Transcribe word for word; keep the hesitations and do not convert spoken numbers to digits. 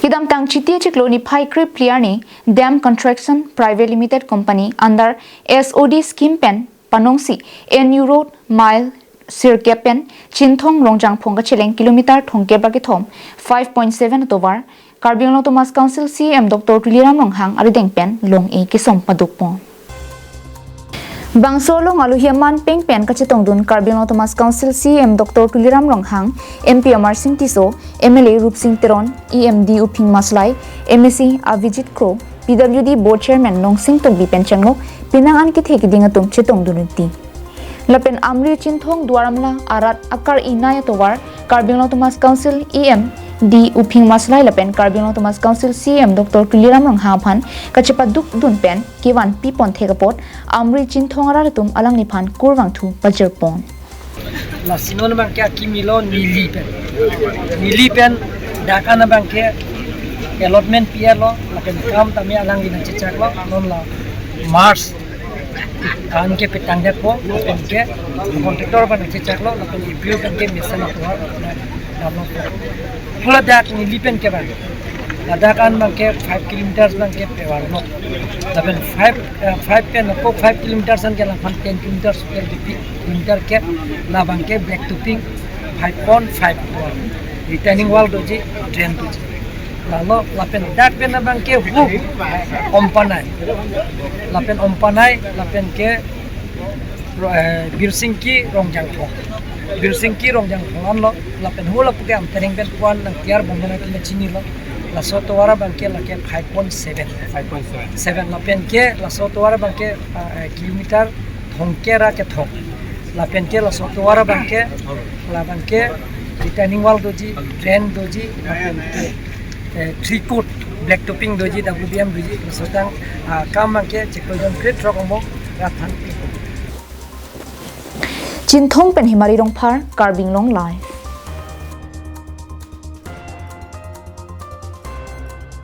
Kedamtang Chiti achiklo niphai krepli arni Dam Construction Private Limited Company under S O D scheme pen panongsi N U Road mile sirkep pen Chinthong Rongjangphong kacheleng kilometer thomkep ra kethom five point seven atovar Karbi Anglong Autonomous Council C E M Doctor Tuliram Ronghang arideng pen long-e kesom padukpon. Bangso along alohi aman pengpen kachetongdun Karbi Anglong Autonomous Council C E M Doctor Tuliram Ronghang, M P Amarsing Tisso, M L A Rupsing Teron, E M D Uphing Maslai, M A C Avijit Kro, P W D Board Chairman Nongsing Tokbi pen chengno penang an kethe keding atum chetongdun rinti. Lapen Amri Chinthong Duaramla arat akar-i nai atovar Karbi Anglong Autonomous Council E M D Uphing Maslai lapen Karbi Anglong Autonomous Council C E M Doctor Tuliram Ronghang aphan kachepadukdun pen kevan pipon thek apot Amri Chinthong arat atum alangliphan kurvangthu pajirpon. Lasi non abangke akimi lo neli pen. Neli pen dak an abangke allotment P R lo, lapen kam tame alangli nangchechaklo, non la March an ke petang jakpo, lapen ke contractor aphan nangchechaklo, lapen April pen ke mesen atovar damlo. Pu ladak neli pen ke bang. Ladak an abangke five kilometers abangke pevar lo. Lapen five, eh, five pen ako five kilometers an ke langphan ten kilometers, ten kilometer ke labangke black topping five point five. Retaining wall doji, drain doji. Lalo lapen dak pen abangke hu Ompanai. Lapen Ompanai, lapen ke, eh, Birsingki Rongjangphong. Birsingki Rongjangphong anlo, lapen hu lapu ke Amtereng pen puan nang tiar bomba na kina chinilo. Laso atovar abangke lake five point seven. Five point seven. Seven lapen ke, laso atovar abangke, eh, kilometer thomkep ra kethom. Lapen ke laso atovar abangke, labangke retaining wall doji, drain doji, lapen ke, eh, three coat, black topping doji, W B M doji, laso tang, ah, kam abangke chiklo jon kre throk amo rat than. Chinthong pen Himari Rongphar, Karbi Anglong Live.